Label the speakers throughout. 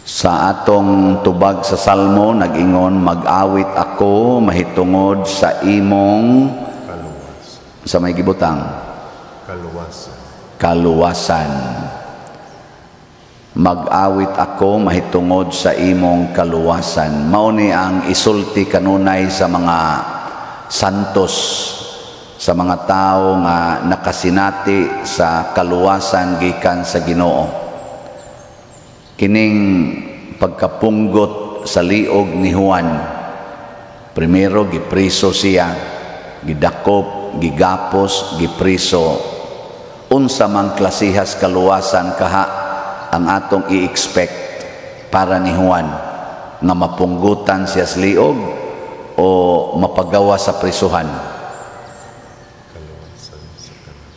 Speaker 1: Sa atong tubag sa Salmo, nag-ingon, "Mag-awit ako mahitungod sa imong
Speaker 2: Kaluwasan.
Speaker 1: Sa may gibutang
Speaker 2: Kaluwasan.
Speaker 1: Kaluwasan. Mag-awit ako mahitungod sa imong kaluwasan." Mao ni ang isulti kanunay sa mga santos, sa mga tao nga nakasinati sa kaluwasan gikan sa Ginoo. Kining pagkapunggot sa liog ni Juan, primero gipriso siya, gidakop, gigapos, gipriso. Unsa mang klasihas kaluwasan kaha ang atong i-expect para ni Juan? Nga mapunggutan siya sa liog o mapagawa sa prisuhan?
Speaker 2: Kaluwasan sa kanan.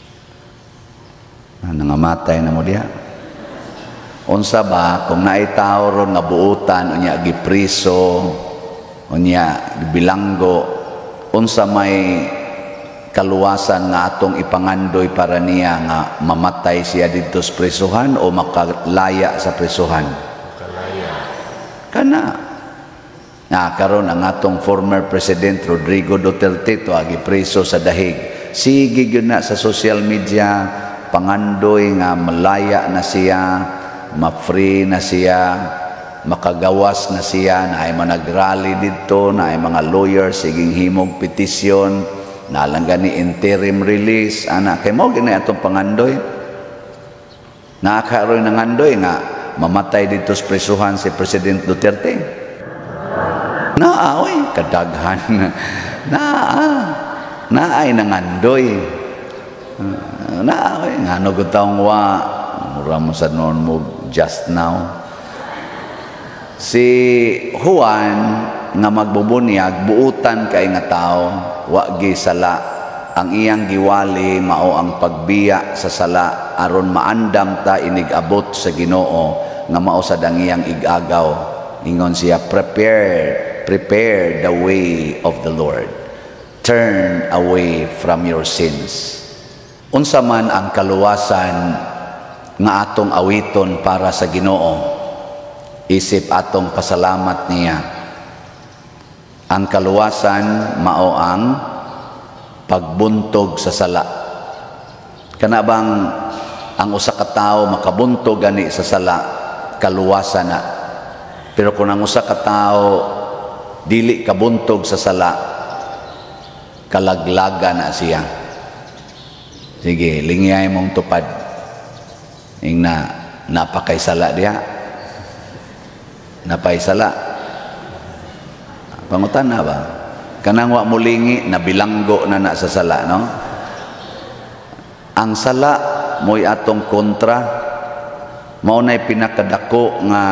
Speaker 1: Ah, nangamatay na mo diha. Unsa ba kung naay tao ron nga buutan, unya gipriso, unya gibilanggo, unsa may kaluwasan nga atong ipangandoy para niya? Nga mamatay siya didto sa prisuhan o makalaya sa prisuhan?
Speaker 2: Makalaya.
Speaker 1: Kana na karon ang atong former President Rodrigo Duterte to gipreso sa Dahig. Sige gyud na sa social media pangandoy nga malaya na siya, ma-free na siya, makagawas na siya. Na ay mga nagrally didto, na ay mga lawyers siging himog petisyon na lang gani interim release ana, kay mao gini atong pangandoy. Nakakaroon nangandoy nga mamatay didto sa presuhan si President Duterte? Naa oy, kadaghan. Naa. Naay nangandoy. Naa oy, ngano gud taong wa, mura mo sa noon mo just now. Si Juan nga magbubunyag, buutan kay nga tao, wa gi sala. Ang iyang giwali mao ang pagbiya sa sala aron maandam ta inig abot sa Ginoo nga mao sad ang iyang igagaw. Ingon siya, "Prepare, prepare the way of the Lord. Turn away from your sins." Unsa man ang kaluwasan nga atong awiton para sa Ginoo, isip atong pasalamat niya? Ang kaluwasan mao ang pagbuntog sa sala. Kana bang ang usa ka tawo makabuntog gani sa sala, kaluwasan na. Pero kung ang usa ka tawo dili kabuntog sa sala, kalaglaga na siya. Sige, lingyay mong tupad. Ingna, napakay sala diha. Napay sala. Pangutan na ba? Kanang wa mulingi, nabilanggo na na sa sala, no? Ang sala mo'y atong kontra, mao na'y pinakadako nga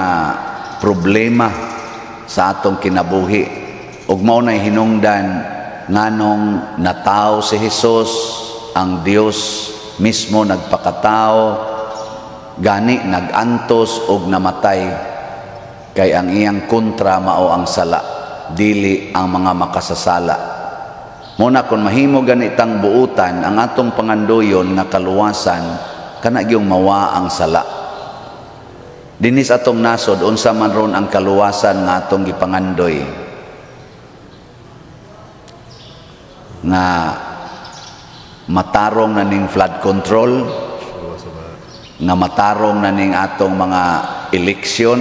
Speaker 1: problema sa atong kinabuhi. Ug mao na'y hinungdan nganong natawo si Jesus, ang Dios mismo nagpakatao, gani nagantos og namatay, kay ang iyang kontra mao ang sala, dili ang mga makasasala. Muna kung mahimo ganitang buutan, ang atong pangandoyon nga kaluwasan kana gyung mawa ang sala. Dinis atong nasod, unsa man ron ang kaluwasan nga atong gipangandoy? Nga matarong na ning flood control, nga matarong na ning atong mga eleksyon,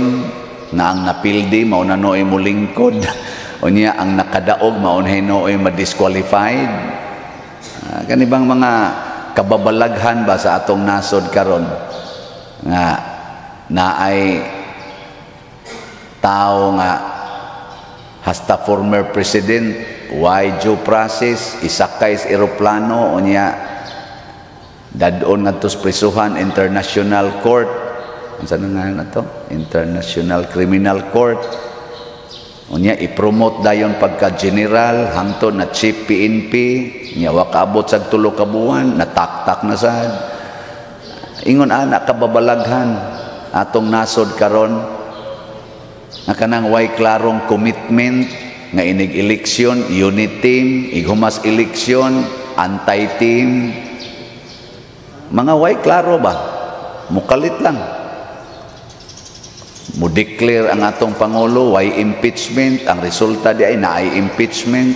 Speaker 1: na ang napildi mao na nooy molingkod, unya ang nakadaog mao na nooy ma-disqualified. Kani bang mga kababalaghan ba sa atong nasod karon nga naay tao nga hasta former president why due process, isakay sa eroplano, unya dadon ngadto sa prisuhan, International Court, unsa na nga na to, International Criminal Court, unya i-promote dayon pagka general hangtod na chief PNP, nya wa kaabot sa 3 ka buwan, nataktak na sad. Ingon ana kababalaghan atong nasod karon, nga kanang way klarong commitment, nga inig eleksyon unity team, ighumas eleksyon anti team, mga way klaro ba, mukalit lang. Mo declare ang atong pangulo, way impeachment? Ang resulta di ay naay impeachment.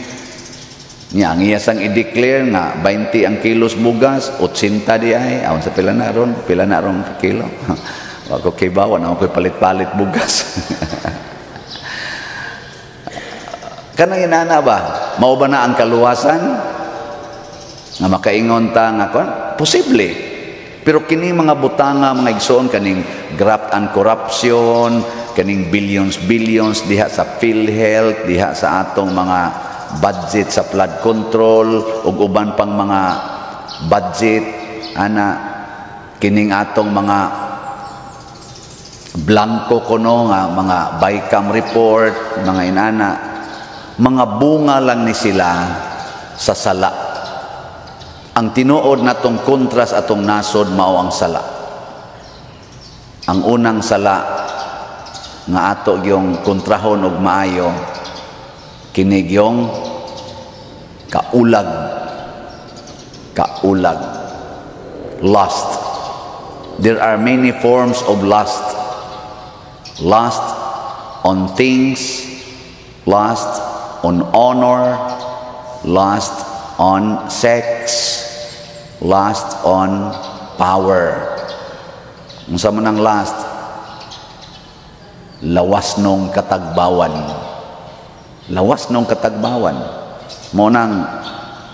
Speaker 1: Nya ang iya sang i-declare nga 20 ang kilos bugas, 80 di ay. Awan sa pila na ron, pila na ron kilo. Wa ko kibaw, na ko palit-palit bugas. Kanang inana ba? Mao ba na ang kaluwasan? Nga makaingon ta nga kon? Posible. Pero kini mga butanga, mga igsoon, kaning graft and corruption, kaning billions billions diha sa PhilHealth, diha sa atong mga budget sa flood control ug uban pang mga budget ana, kining atong mga blanco kuno nga mga BICAM report, mga inana, mga bunga lang ni sila sa sala. Ang tinuod natong kontras atong nasod mao ang sala. Ang unang sala nga ato gyung kontrahon og maayo, kini gyung kaulag. Kaulag. Lust. There are many forms of lust. Lust on things, lust on honor, lust on sex, lust on power. Unsa man ang lust? Lawas nung katagbawan. Lawas nung katagbawan. Mo nang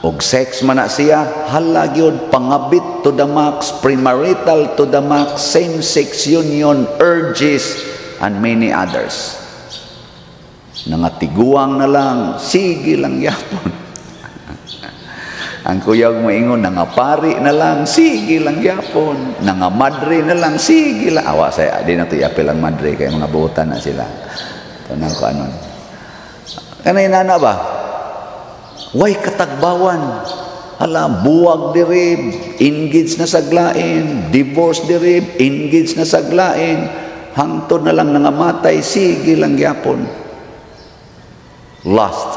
Speaker 1: og sex man na siya, hala gyud, pangabit to the max, premarital to the max, same-sex union, urges, and many others. Nangatiguang na lang, sige lang yapon. Ang kuyog moingon, nangapari na lang, sige lang yapon. Nangamadre na lang, sige lang. Awa saya, di na ito iapil ang madre, kay mga butan na sila. Tanang ko anon. Kanay nana ba? Way katagbawan. Hala, buwag diri, engage na saglain, divorce diri, engage na saglain, hangtod na lang nangamatay, sige lang gyapon. Lust.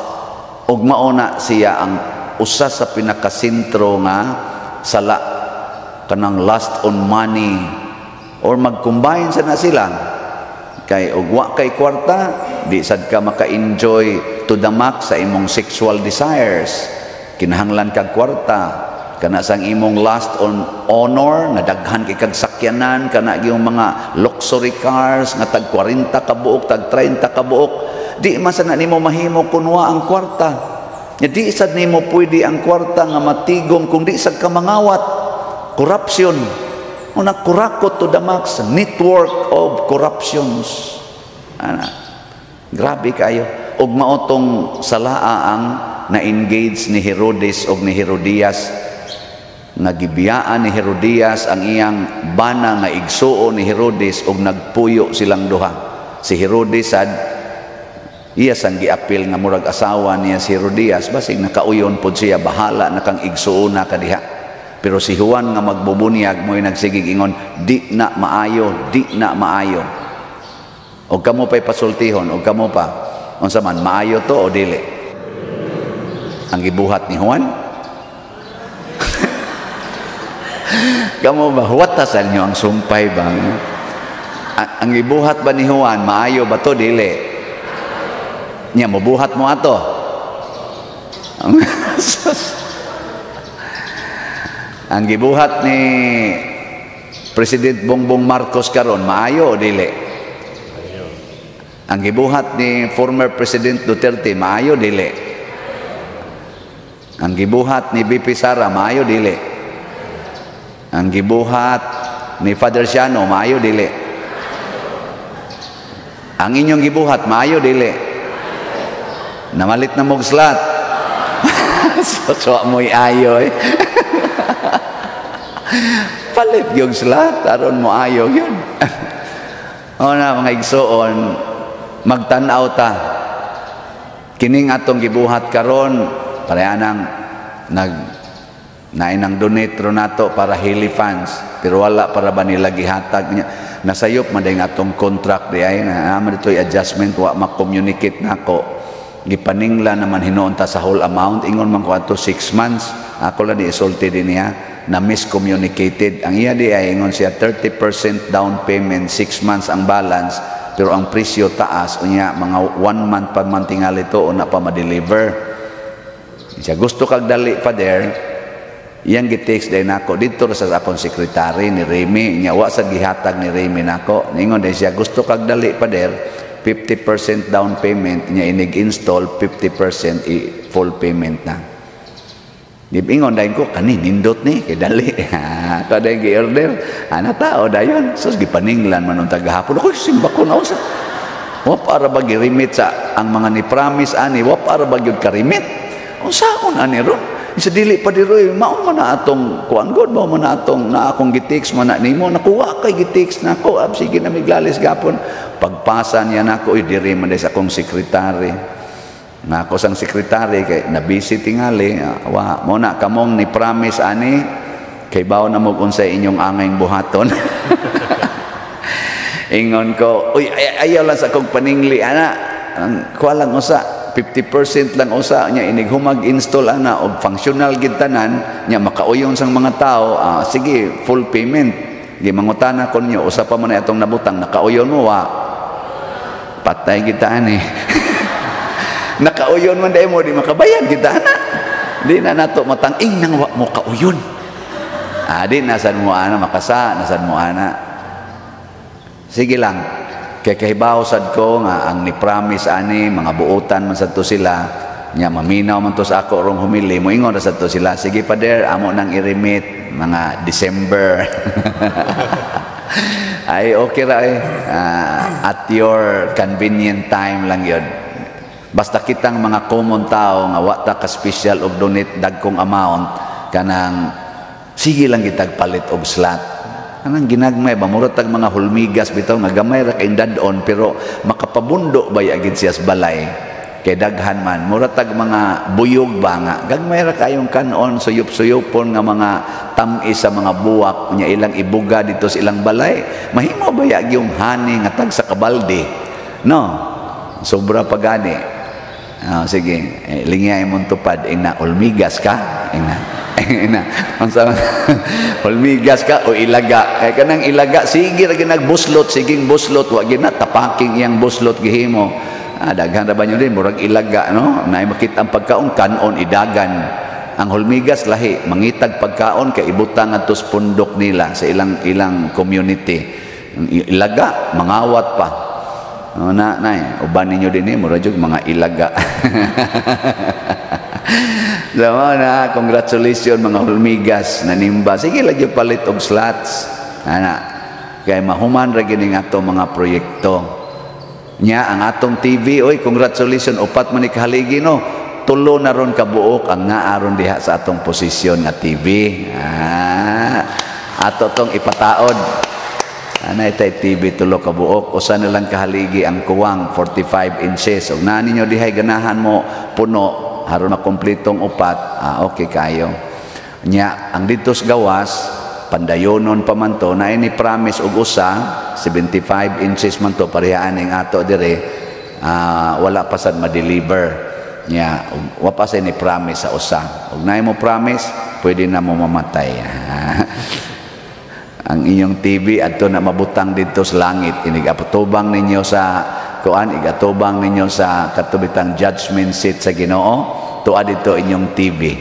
Speaker 1: Og mauna siya ang usa sa pinakasentro nga sala, kanang lust on money, or mag-combine sa na sila kay og wa kay kwarta, di sad ka maka-enjoy to the max sa imong sexual desires. Kinahanglan kag kwarta. Kana sang imong lust on honor, nga daghan kay kag sakyanan, kana yung mga luxury cars nga tag 40 ka buok, tag 30 ka buok, di man sad na nimo mahimo kun wa ang kwarta. Nya di sad nimo pwede ang kwarta nga matigom kung di sad ka mangawat. Corruption. Una, kurakot to the max, network of corruptions. Ana, grabe kayo. Og mao tong salaa ang na-engage ni Herodes og ni Herodias, nga gibiyaan ni Herodias ang iyang bana nga igsuon ni Herodes og nagpuyo silang duha. Si Herodes sad iya sang giapil nga murag asawa niya si Herodias, basig nakauyon pod siya, bahala na kang igsuon na kadiha. Pero si Juan nga magbubunyag mo'y nagsigig ingon, di na maayo, di na maayo. Og kamo pa'y pasultihon, og kamo pa, unsa man, maayo to o dili? Ang gibuhat ni Juan? Kamo ba, huwatasan niyo ang sumpay ba? Ang gibuhat ba ni Juan, maayo ba to, dili? Nya, mabuhat mo ato. Ang gibuhat ni President Bongbong Marcos karon, maayo o dili? Ang gibuhat ni former President Duterte, maayo dili? Ang gibuhat ni BP Sara, maayo dili? Ang gibuhat ni Father Siano, maayo dili? Ang inyong gibuhat, maayo dili? Namalit na mog slat. So mo'y ayo eh. Palit yung slat, aron mo ayo yun. O na mga igsoon, magtan-aw ta. Kining atong gibuhat karon, pareha nang nag nainang donate ro nato para Heli funds, pero wala para ba nila gihatag niya. Nasayop man dayong atong contract di ay na man dito'y adjustment, wa ma-communicate nako. Gipaningla naman hinuon ta sa whole amount, ingon man ko ato 6 months. Ako lang di isulti din niya na miscommunicated. Ang iya di ay ingon siya 30% down payment, 6 months ang balance. Pero ang presyo taas, unya mga one month pa man tingali to una pa ma-deliver. Siya gusto kag dali, Father, iyang gi-text day nako didto ra sa akong sekretary ni Remy. Nya wa sa gihatag ni Remy nako. Ningon day siya, "Gusto kag dali, Father, 50% down payment, nya inig install 50% i full payment na." Di ingon dayon ko, "Kani nindot ni kay dali." Ko dayon gi-order. Ana tao dayon. Sus, gipaninglan man unta gahapon. Ako simba ko na usa. Wa para ba gi-remit sa ang mga ni promise ani, wa para ba gyud ka-remit? Unsaon ani ron? Sa dili pa diroy, mao man na atong kuan god, mao man na atong na akong gi-text man na nimo, nakuha kay gi-text nako, ab sige na miglalis gapon. Pagpasa niya nako, uy, diri man sa akong sekretary. Nga ako sang sekretary kay na busy tingali, wa mo na kamong ni promise ani kay bawo na mo unsay inyong angay buhaton. Ingon ko, "Uy, ayaw lang sa akong paningli ana. Ang kuha lang usa, 50% lang usa, nya inig humag install ana og functional gid tanan nya makauyon sang mga tao, sige, full payment." Gi mangutana ko niyo, usa pa man atong nabutang, nakauyon mo wa? Patay kita ani. Nakauyon man dai mo, di makabayad kita ana. Di na nato matang ing nang wa mo kauyon. Di nasan mo ana makasa, nasan mo ana. Sige lang. Kay kahibaw sad ko nga ang ni promise ani mga buotan man sad to sila nya maminaw man to sa ako rong humili, moingon ra sad to sila, "Sige, Father, amo nang i-remit mga December." Ay, okay ra eh. At your convenient time lang yun. Basta kitang mga common tao nga wa ta ka special og donate dagkong amount, kanang sige lang kitag palit og slot. Kanang ginagmay ba, murag tag mga hulmigas bitaw nga gamay ra kay dad-on pero makapabundo ba agid siya sa balay kay daghan man. Murag tag mga buyog ba nga gagmay ra kayong kanon, suyop-suyopon nga mga tam-is sa mga buwak nya ilang ibuga dito sa ilang balay, mahimo ba yung honey nga tag sa kabalde, no? Sobra pa gani. Sige, eh, lingya imong tupad ina, hulmigas ka ina ina, unsa, hulmigas ka o ilaga? Kay kanang ilaga, sige ra ginagbuslot, siging buslot, wa gina tapaking iyang buslot gihimo. Daghan ra ba nyo din murag ilaga, no? Naay makita ang pagkaon, kanon idagan. Ang hulmigas lahi, mangitag pagkaon kay ibutang adto sa pundok nila sa ilang ilang community. Ang ilaga mangawat pa, no? Na nay uban ninyo din eh, murag jud mga ilaga. So, na, congratulations mga hulmigas nanimba. Sige lagi palit og slots. Ana, kay mahuman ra gini ato mga proyekto. Nya ang atong TV, oy, congratulations, upat man ni kahaligi, no. Tulo na ron kabuok ang naaron diha sa atong posisyon nga TV. Ato tong ipataod. Ana itay TV tulo kabuok, usa na lang kahaligi ang kuwang, 45 inches. Ug naa ninyo dihay ganahan mo puno haron na kompletong upat, okay kayo. Nya ang dito sa gawas pandayonon pa man to na ini promise og usa, 75 inches man to, parehaan ning ato dire, wala pa sad ma-deliver. Nya wa pa sa ni promise sa usa. Ug naay mo promise, pwede na mo mamatay. Ang inyong TV adto na mabutang dito sa langit, inig apatubang ninyo sa kuan, igatubang ninyo sa katubitang judgment seat sa Ginoo, tuwa dito inyong TV,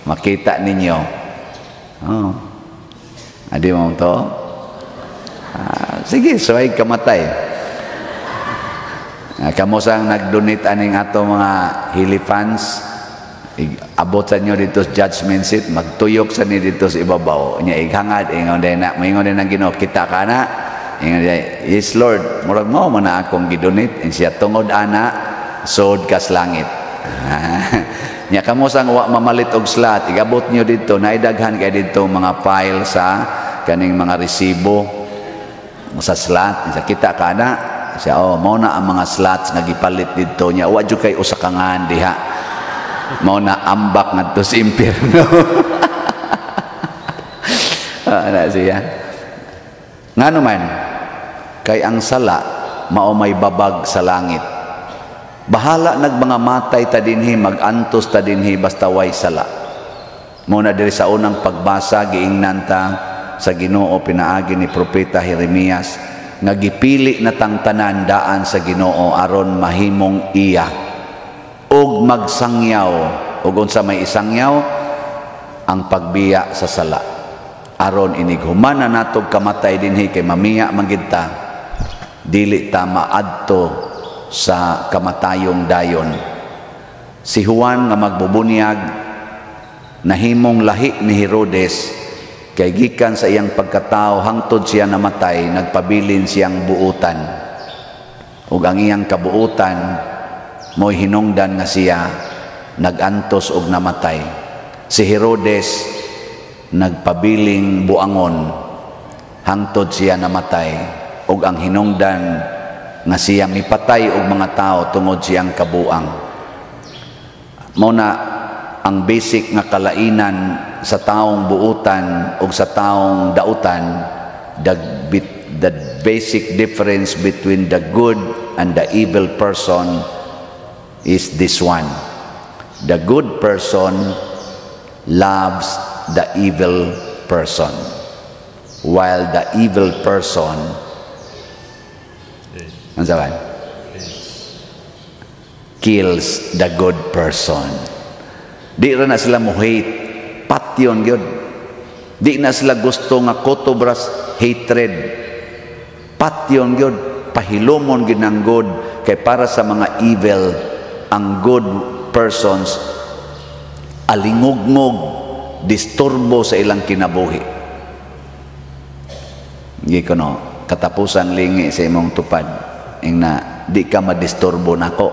Speaker 1: makita ninyo. Oh, adi mo to, sige, suway kamatay. Kamo sang nag-donate aning ato mga Hili fans, abot sa inyo dito sa judgment seat, magtuyok sa ni dito sa ibabaw nya, ighangad, ingon din na, moingon din ang Ginoo, "Kita ka na?" Ingon din, "Yes, Lord, murag mo man na akong gidonate." Siya, "Tungod ana, sod kas langit." Nya kamo sang wa mamalit og slot, igabot niyo dito, naidaghan kay dito mga file sa kaning mga resibo sa slot. Sa kita ka na siya, "Oh, mao na ang mga slots nga gipalit didto." Nya wa jud kay usa ka ngan diha, mao na ambak ngadto sa impierno. Na siya, ngano man kay ang sala mao may babag sa langit. Bahala nag mga matay ta dinhi, magantos ta dinhi, basta way sala. Mao na diri sa unang pagbasa giingnan ta sa Ginoo pinaagi ni propeta Jeremias. Nga gipili na tang tanan daan sa Ginoo aron mahimong iya ug magsangyaw. Ug unsa may isangyaw? Ang pagbiya sa sala, aron inig humana natog kamatay dinhi, kay mamiya man gid ta, dili ta maadto sa kamatayong dayon. Si Juan nga magbubunyag nahimong lahi ni Herodes, kay gikan sa iyang pagkatao hangtod siya namatay, nagpabilin siyang buutan, ug ang iyang kabuutan mo'y hinungdan nga siya nagantos og namatay. Si Herodes nagpabiling buangon hangtod siya namatay, ug ang hinungdan nga siya mipatay og mga tao tungod siyang kabuang. Mao na ang basic nga kalainan sa taong buutan o sa taong dautan, the basic difference between the good and the evil person is this one: the good person loves the evil person, while the evil person, ano sabi, kills the good person. Di ra na sila mo hate, patyon gyud. Di na sila gusto nga kotobras hatred. Patyon gyud, pahilumon gyud ang good, kay para sa mga evil, ang good persons alingugngog, disturbo sa ilang kinabuhi. Gi kuno katapusan lingi sa imong tupad, ingna, "Di ka madisturbo nako."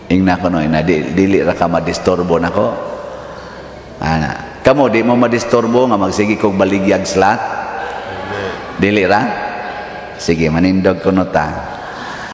Speaker 1: Ingna kuno, ingna, "Di, dili ra ka madisturbo nako." Ana, kamo di mo madisturbo nga magsige kog baligyag slot? Dili ra? Sige, manindog kuno ta.